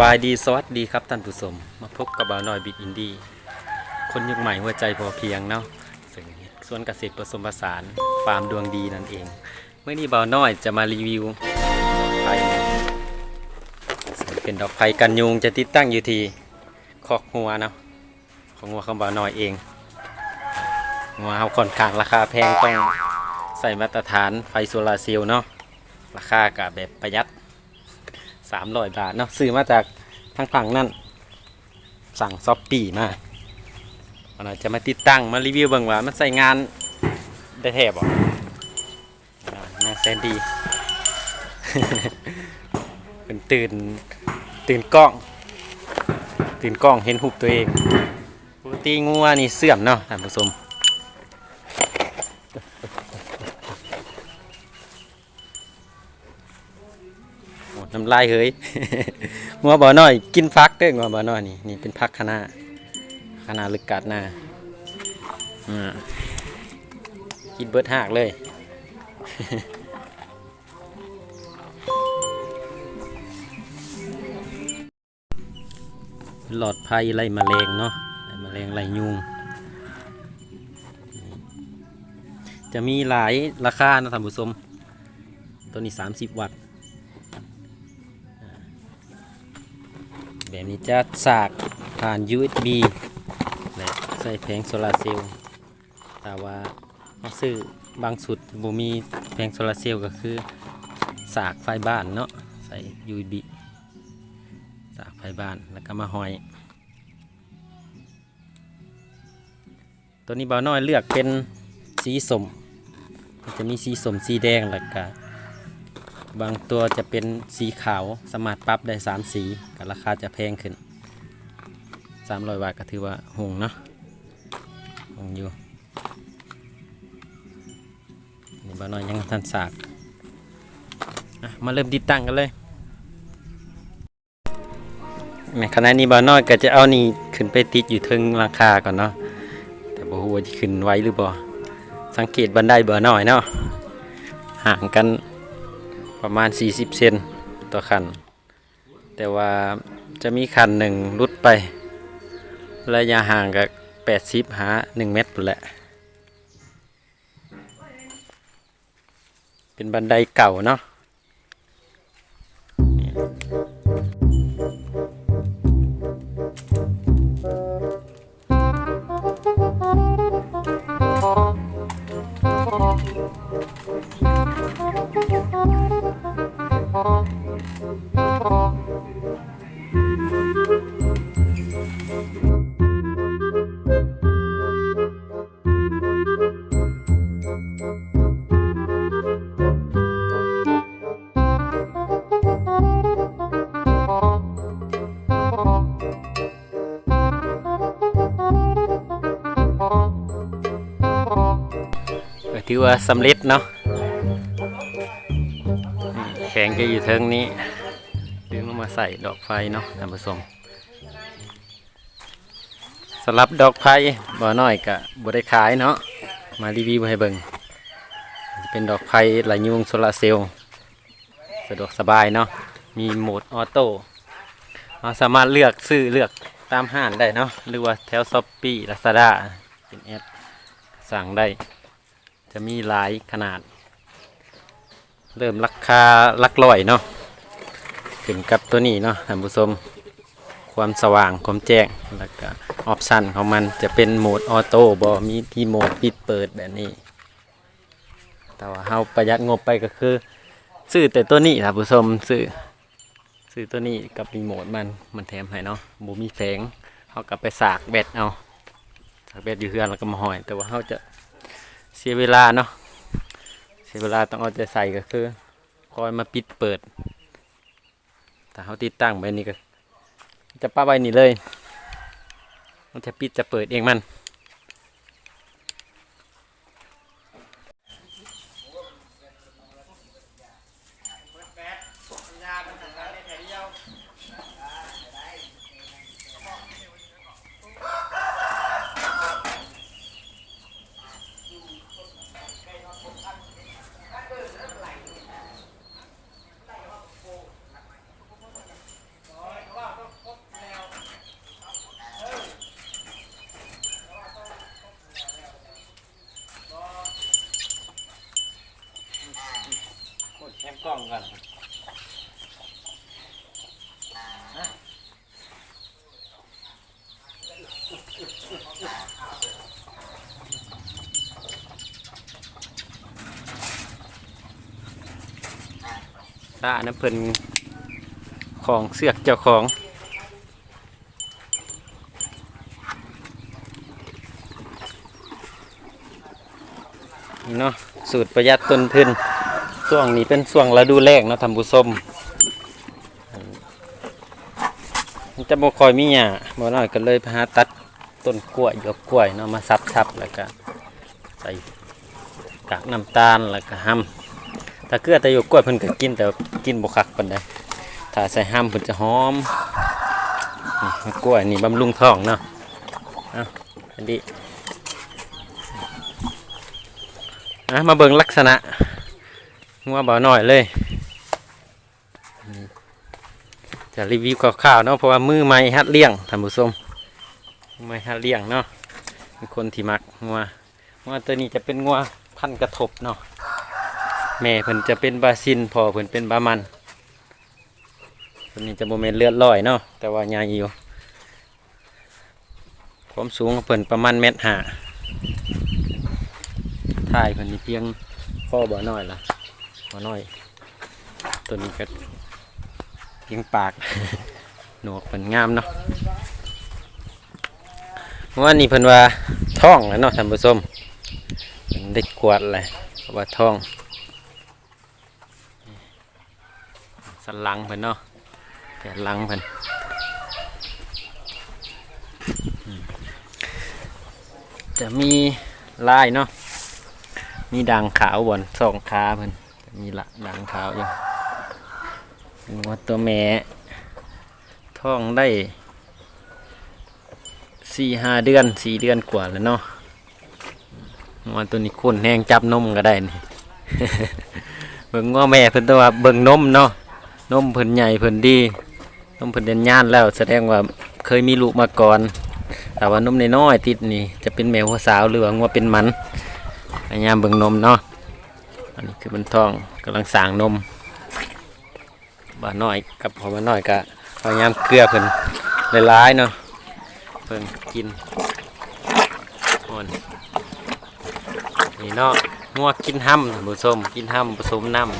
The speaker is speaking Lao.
ສະບາຍດີ ສະຫວັດດີຄັບທ່ານຜູ້ຊົມ, ມາພົບກັບບ່າວນ້ອຍບິກອິນດີ ຄົນຍຸກໃໝ່ຫົວໃຈພໍພຽງເນາະ, ເຊິ່ງເຮັດສວນກະເສດປະສົມປະສານ ຟາມດວງດີນັ້ນເອງ. ມື້ນີ້ບ່າວນ້ອຍຈະມາຣີວິວດອກໄຟ ເຊິ່ງເປັນດອກໄຟກັນຍຸງ ຈະຕິດຕັ້ງຢູ່ທີ່ຄອກງົວເນາະ. ຂອງງົວຂອງບ່າວນ້ອຍເອງ. ງົວເຮົາຂ້ອນຂ້າງລາຄາແພງ, ຕ້ອງໃຊ້ມາດຕະຖານໄຟໂຊລາເຊວເນາະ, ລາຄາກະແບບປະຢັດ ສາມຮ້ອຍບາດເນາະ, ຊື້ມາຈາກທາງຝັ່ງນັ້ນ, ສັ່ງ Shopee ມາ. ບ່າວນ້ອຍຈະມາຕິດຕັ້ງ ມາຣີວິວເບິ່ງວ່າມັນໃຊ້ງານໄດ້ແທ້ບໍ່. ອ່າ ນາງແຊນດີ ເພິ່ນຕື່ນ ຕື່ນກ້ອງ ຕື່ນກ້ອງເຫັນຮູບຕົວເອງ. ປົກກະຕິງົວນີ້ເຊື່ອມເນາະທ່ານຜູ້ຊົມ. ໂອ້ ນ້ຳລາຍເຮີຍ. ງົວບ່າວນ້ອຍກິນຜັກເດີ້, ງົວບ່າວນ້ອຍນີ້. ນີ້ເປັນຜັກຄະນ້າ ຄະນ້າລຶກກາດໜ້າ. ອ່າ ກິນເບິດຮາກເລີຍ. ຫຼອດໄຟໄລ່ມະເຮັງເນາະ, ໄລ່ມະເຮັງໄລ່ຍຸງ. ຈະມີຫຼາຍລາຄາເນາະທ່ານຜູ້ຊົມ. ໂຕນີ້ສາມສິບວັດ. ແບບນີ້ຈະສາກຜ່ານ ຢູເອັສບີ ແລະ ໃຊ້ແຜງໂຊລາເຊວ. ຖ້າວ່າເຮົາຊື້ບາງຊຸດບໍ່ມີແຜງໂຊລາເຊວ ກໍຄືສາກໄຟບ້ານເນາະ, ໃສ່ ຢູເອັສບີ ສາກໄຟບ້ານ ແລ້ວກໍມາຫ້ອຍ. ຕົວນີ້ບ່າວນ້ອຍເລືອກເປັນສີສົ້ມ, ມັນຈະມີສີສົ້ມ ສີແດງ ແລ້ວກະບາງຕົວຈະເປັນສີຂາວ, ສາມາດປັບໄດ້ສາມສີ, ກະລາຄາຈະແພງຂຶ້ນ. ສາມຮ້ອຍບາດກະຖືວ່າຮຸ່ງເນາະ, ຮຸ່ງຢູ່. ນີ້ບ່າວນ້ອຍຍັງບໍ່ທັນສາກ. ອ່ະ ມາເລີ່ມຕິດຕັ້ງກັນເລີຍ. ໃນຂະນະນີ້ບ່າວນ້ອຍກໍຈະເອົານີ້ຂຶ້ນໄປຕິດຢູ່ເທິງຫຼັງຄາກ່ອນເນາະ, ແຕ່ບໍ່ຮູ້ວ່າຈະຂຶ້ນໄຫວຫຼືບໍ່. ສັງເກດບັນໄດບ່າວນ້ອຍເນາະ, ຫ່າງກັນປະມານສີ່ສິບເຊັນຕໍ່ຂັ້ນ, ແຕ່ວ່າຈະມີຂັ້ນໜຶ່ງຫຼຸດໄປ, ໄລຍະຫ່າງກໍແປດສິບຫາໜຶ່ງແມັດພຸ້ນແຫຼະ. ເປັນບັນໄດເກົ່າເນາະ. ກໍຖືວ່າສຳເລັດເນາະ. ແຜງກໍຢູ່ເທິງນີ້, ດຶງລົງມາໃສ່ດອກໄຟເນາະທ່ານຜູ້ຊົມ. ສຳລັບດອກໄຟ ບ່າວນ້ອຍກະບໍ່ໄດ້ຂາຍເນາະ, ມາຣີວິວໃຫ້ເບິ່ງ. ຈະເປັນດອກໄຟໄລ່ຍຸງໂຊລາເຊວ, ສະດວກສະບາຍເນາະ, ມີໂໝດອໍໂຕ້. ເຮົາສາມາດເລືອກຊື້ເລືອກຕາມຮ້ານໄດ້ເນາະ, ຫຼືວ່າແຖວ Shopee Lazada ເປັນແອັບ ສັ່ງໄດ້. ຈະມີຫຼາຍຂະໜາດ, ເລີ່ມລາຄາຫຼັກຮ້ອຍເນາະ, ຂຶ້ນກັບຕົວນີ້ເນາະທ່ານຜູ້ຊົມ, ຄວາມສະຫວ່າງ ຄວາມແຈ້ງ ແລ້ວກະອອບຊັນຂອງມັນຈະເປັນໂໝດອໍໂຕ້ບໍ, ມີຣີໂມດປິດເປີດແບບນີ້. ແຕ່ວ່າເຮົາປະຢັດງົບໄປກໍຄືຊື້ແຕ່ຕົວນີ້ທ່ານຜູ້ຊົມ, ຊື້ ຊື້ຕົວນີ້ກັບຣີໂມດມັນ, ມັນແຖມໃຫ້ເນາະ, ບໍ່ມີແຜງ. ເຮົາກໍໄປສາກແບັດເອົາ, ສາກແບັດຢູ່ເຮືອນແລ້ວກໍມາຫ້ອຍ. ແຕ່ວ່າເຮົາຈະເສຍເວລາເນາະ, ເສຍເວລາ, ຕ້ອງເອົາໃຈໃສ່, ກໍຄືຄອຍມາປິດເປີດ. ຖ້າເຮົາຕິດຕັ້ງແບບນີ້ກໍຈະປະໄວ້ນີ້ເລີຍ, ມັນຈະປິດຈະເປີດເອງມັນ. ເ ແນມກ້ອງກ່ອນ. ຕານຳເພິ່ນ ຂອງເຊືອກເຈົ້າຂອງເນາະ ສູດປະຢັດຕົ້ນທຶນ. ຊ່ວງນີ້ເປັນຊ່ວງລະດູແລ້ງເນາະທ່ານຜູ້ຊົມ ມັນຈະບໍ່ຄ່ອຍມີຫຍ້າ ບໍ່ນ້ອຍກໍເລີຍໄປຫາຕັດ ຕົ້ນກ້ວຍ ຢວກກ້ວຍເນາະ ມາສັບໆ ແລ້ວກະໃສ່ກາກນ້ຳຕານ ແລ້ວກະຮຳ. ຖ້າເກືອແຕ່ຢວກກ້ວຍເພິ່ນກະກິນ ແຕ່ກິນບໍ່ຄັກປານໃດ. ຖ້າໃສ່ຮຳເພິ່ນຈະຫອມ. ນີ້ ຢວກກ້ວຍນີ້ບຳລຸງທ້ອງເນາະ. ເອົາ ອັນນີ້ ອ່ະ ມາເບິ່ງລັກສະນະງົວບ່າວນ້ອຍເລີຍ. ຈະຣີວິວຄ່າວໆເນາະ ເພາະວ່າມືໃໝ່ຫັດລ້ຽງທ່ານຜູ້ຊົມ ມືໃໝ່ຫັດລ້ຽງເນາະ ເປັນຄົນທີ່ມັກງົວ. ງົວໂຕນີ້ຈະເປັນງົວພັນກະທົບເນາະ ແມ່ເພິ່ນຈະເປັນບາຊິນ ພໍ່ເພິ່ນເປັນບາມັນ. ໂຕນີ້ຈະບໍ່ແມ່ນເລືອດລອຍເນາະ ແຕ່ວ່າໃຫຍ່ຢູ່. ຄວາມສູງຂອງເພິ່ນປະມານແມັດຫ້າ ທ້າຍເພິ່ນນີ້ພຽງພໍບ່າວນ້ອຍລະ ບ່າວນ້ອຍ. ໂຕນີ້ກໍພຽງປາກ ໜວກເພິ່ນງາມເນາະ. ງົວນີ້ເພິ່ນວ່າທ້ອງແລ້ວເນາະທ່ານຜູ້ຊົມ ເພິ່ນໄດ້ກວດແລ້ວ ເພາະວ່າທ້ອງ. ສັນຫຼັງເພິ່ນເນາະ ແຜ່ນຫຼັງເພິ່ນ ຈະມີລາຍເນາະ ມີດ່າງຂາວບ່ອນສອງຂາເພິ່ນ ຈະມີລະດ່າງຂາວຢູ່. ງົວໂຕແມ່ ທ້ອງໄດ້ສີ່ຫ້າເດືອນ ສີ່ເດືອນກວ່າແລ້ວເນາະ. ງົວໂຕນີ້ຂຸ້ນແຮງ ຈັບນົມກໍໄດ້ນີ້. ເບິ່ງງົວແມ່ເພິ່ນ ແຕ່ວ່າເບິ່ງນົມເນາະ ນົມເພິ່ນໃຫຍ່ ເພິ່ນດີ ນົມເພິ່ນເດັ່ນຍານແລ້ວ ສະແດງວ່າເຄີຍມີລູກມາກ່ອນ. ຖ້າວ່ານົມນ້ອຍໆຕິດນີ້ ຈະເປັນແມ່ຫົວສາວ ຫຼືວ່າງົວເປັນໝັນ. ພະຍາຍາມເບິ່ງນົມເນາະ. ອັນນີ້ຄືມັນທ້ອງ ກຳລັງສ້າງນົມ. ບ່າວນ້ອຍກັບພໍ່ບ່າວນ້ອຍກະພະຍາຍາມເກືອເພິ່ນຫຼາຍໆເນາະ ເພິ່ນກິນ. ໂອ້ ນີ້ເນາະ ງົວກິນຮຳທ່ານຜູ້ຊົມ ກິນຮຳປະສົມນ້ຳ.